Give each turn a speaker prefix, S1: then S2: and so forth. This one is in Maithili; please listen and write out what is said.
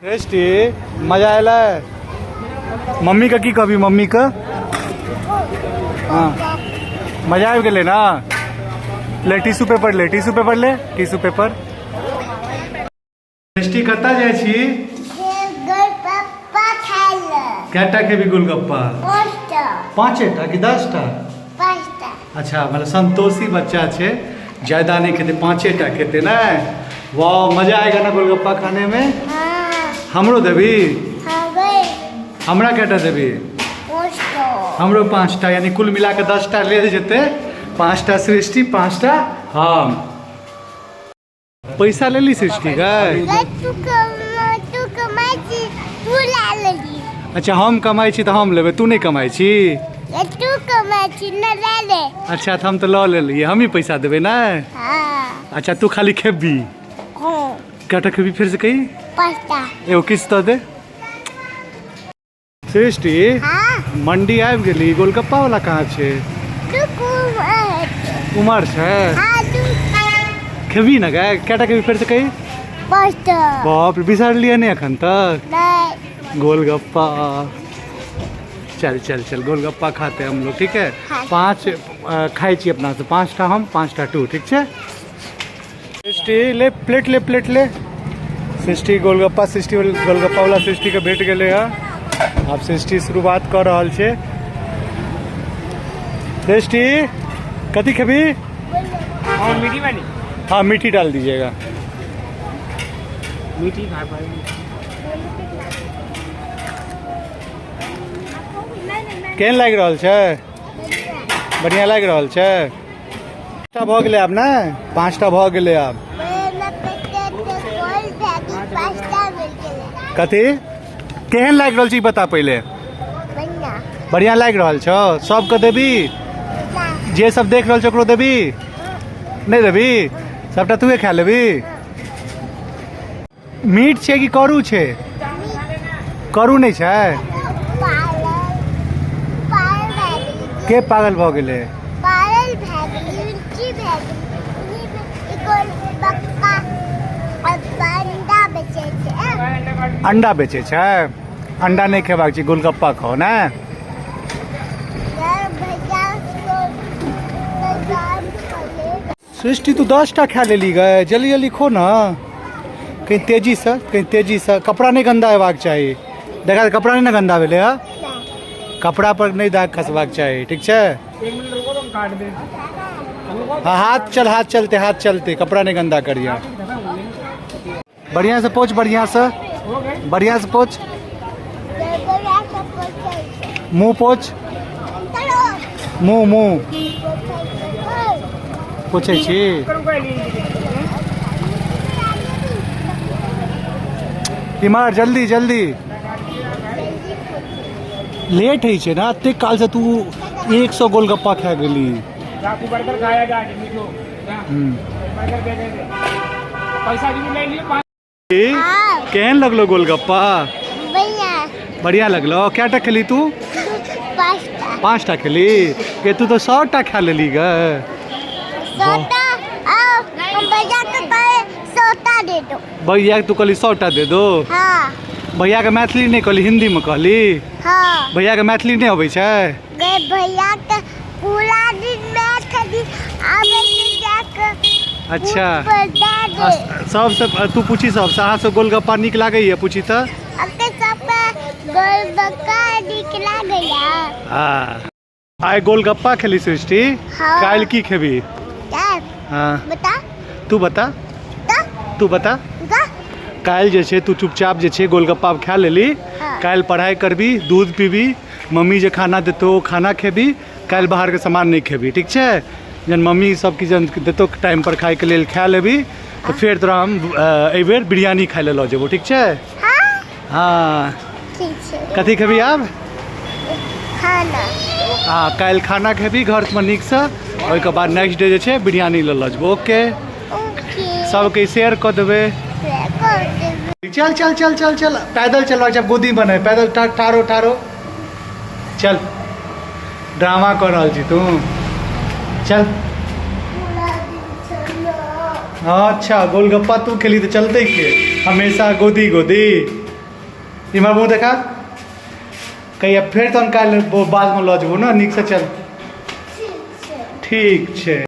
S1: सृष्टि मजा एलै? मम्मी के की कहबी? मम्मी के हाँ मजा आबि गेलै ना? ले टिश्यू पेपर, ले टिश्यू पेपर, ले टिश्यू पेपर। सृष्टि कतऽ जाइ छी?
S2: गोलगप्पा खाय लए।
S1: कएटा खेबी गोलगप्पा?
S2: 5टा।
S1: 5टा कि 10टा?
S2: 5टा।
S1: अच्छा, मतलब संतोषी बच्चा छै, ज्यादा नहीं खेते, 5टा खेते ना। वाह, मजा आएगा ना गोलगप्पा खाने में?
S2: हाँ।
S1: हमरो देबी?
S2: हाँ गए।
S1: हमरा कएटा देबी?
S2: 5टा।
S1: हमरो 5टा, यानी कुल मिला के 10टा ले जेते, 5टा सृष्टि, 5टा हम। पैसा लेली सृष्टि गए?
S2: तू कमाई छी, तू ला लेली।
S1: अच्छा, हम कमाई छी तऽ हम लेबै, तू नहि कमाई छी?
S2: तू कमाई छी न, ले ले।
S1: अच्छा, तऽ हम तऽ लऽ लेलियै, हमही पैसा देबै ने?
S2: हाँ।
S1: अच्छा, तू खाली खेबी?
S2: हाँ।
S1: कएटा खेबी फेर से कही?
S2: 5टा।
S1: एगो किस्त दऽ दे। सृष्टि,
S2: हाँ?
S1: मंडी आबि गेली, गोलगप्पा वाला कहाँ छै? उमर छै?
S2: हाँ,
S1: खेबी ना गे? कएटा खेबी फेर से कही?
S2: 5टा।
S1: बाप रे, बिसरलियै नहि एखन तक?
S2: नहीं।
S1: गोलगप्पा, चल चल चल, गोलगप्पा खाते हैं हम लोग, ठीक है?
S2: हाँ।
S1: 5 खाइ छी अपना से, 5टा हम, 5टा तू, ठीक छै? सृष्टि ले प्लेट, ले प्लेट ले। सृष्टि गोलगप्पा, सृष्टि गोलगप्पा वाला सृष्टि के भेट गेलै हँ। आब सृष्टि शुरुआत कऽ रहल छै। सृष्टि कथी खेबी?
S3: और मीठी वाली?
S1: हाँ, मीठी डाल दीजिएगा।
S3: मीठी खा पाएंगे।
S1: केहन लागि रहल छै? बढ़िया लागि रहल छै? 5टा भऽ गेलै आब ने? 5टा भऽ गेलै आब। कथी केहन लागि रहल छै ई बता पहिले। बढ़िया लागि रहल छौ? सबके देबी? जे सब देख रहल छै ओकरो देबी? नहि देबी? सबटा तूहे खा लेबी? मीठ छै कि करू छै? करू नहि छै? के पागल भऽ गेलै?
S2: पागल भए गेलै, रुचि भए गेलै, गोलगप्पा अंडा बेचै छै।
S1: अंडा बेचै छै? अंडा नहि खेबाक छै, गोलगप्पा खाओ ने। सृष्टि तू 10टा खा लेली गए, जल्दी जल्दी खो ना, कहीं तेजी से, कहीं तेजी से। कपड़ा नहीं गंदा हेबाक चाही, देखा कपड़ा नहीं ना गंदा भेलै हँ, कपड़ा पर नहीं दाग खसबाक चाही, ठीक छै?
S3: एक मिनट रुको, तुम काट दे।
S1: हाँ, हाथ चल, हाथ चलते, हाथ चलते, कपड़ा नहीं गंदा करिए। बढ़िया से पोछ, बढ़िया से, बढ़िया से पोछ, मुँह पोछ, मुँह, मुँह पोछै छी। इमहर जल्दी जल्दी, लेट होइ छै ना, एतेक काल से तू 100 गोलगप्पा खा गेली।
S3: तू बर्गर खाया जा, मीठो। बर्गर दे दे, पैसा भी ले लियो।
S1: केहन लगलो गोलगप्पा?
S2: बढ़िया।
S1: बढ़िया लगलो? कएटा खेली तू?
S2: 5टा।
S1: 5टा खेली? के तू तो 100टा खा लेली गे।
S2: 100टा? आओ, हम भैया के कहे 100टा दे दो।
S1: भैया के तू कहली 100टा दे दो?
S2: हाँ।
S1: भैया के मैथिली नहीं कहली, हिंदी में कहली?
S2: हाँ।
S1: भैया के मैथिली नहीं अबै छै?
S2: गे भैया के पूरा दिन मैथिली आबै छै जाके।
S1: अच्छा।
S2: ऊपर दे दे।
S1: सबसे तू पूछी सबसे, अहाँ सब गोलगप्पा नीक लागैया पूछी तऽ?
S2: अके सबके गोलगप्पा नीक लागैया।
S1: हाँ। आइ गोलगप्पा खेली सृष्टि,
S2: हाँ।
S1: काल्हि की खेबी? हाँ।
S2: बता।
S1: तू बता। तू बता। काल्हि जे छै तू चुपचाप जे छै गोलगप्पा खा लेली,
S2: हाँ।
S1: काल्हि पढ़ाइ करबी, दूध पीबी, मम्मी जे खाना देतौ ओ खाना खेबी, काल्हि बाहरके सामान नहि खेबी, ठीक छै? जहन मम्मी सब किछु जहन देतौ टाइम पर खाइके लेल खा लेबी तऽ फेर तोरा हम एहिबेर बिरयानी खाइ लए लऽ जेबौ, ठीक छै?
S2: हाँ।
S1: हाँ।
S2: ठीक छै।
S1: कथी खेबी आब?
S2: खाना।
S1: हाँ, काल्हि खाना खेबी घरमे नीकसँ, ओहिके बाद नेक्स्ट डे जे छै बिरयानी लऽ लऽ जेबौ। ओके?
S2: ओके।
S1: सबके शेयर कऽ देबै। चल चल चल चल चल, पैदल चलबाक छै, गोदी बने, पैदल ठारो ठारो चल। ड्रामा कऽ रहल छी तू, चल। अच्छा, गोलगप्पा तू खेली तऽ चलते के हमेशा गोदी गोदी। इम्हर मुँह देखा। कहिया फेर तहन काल्हि बादमे लऽ जेबौ ने, नीकसँ चल। ठीक छै।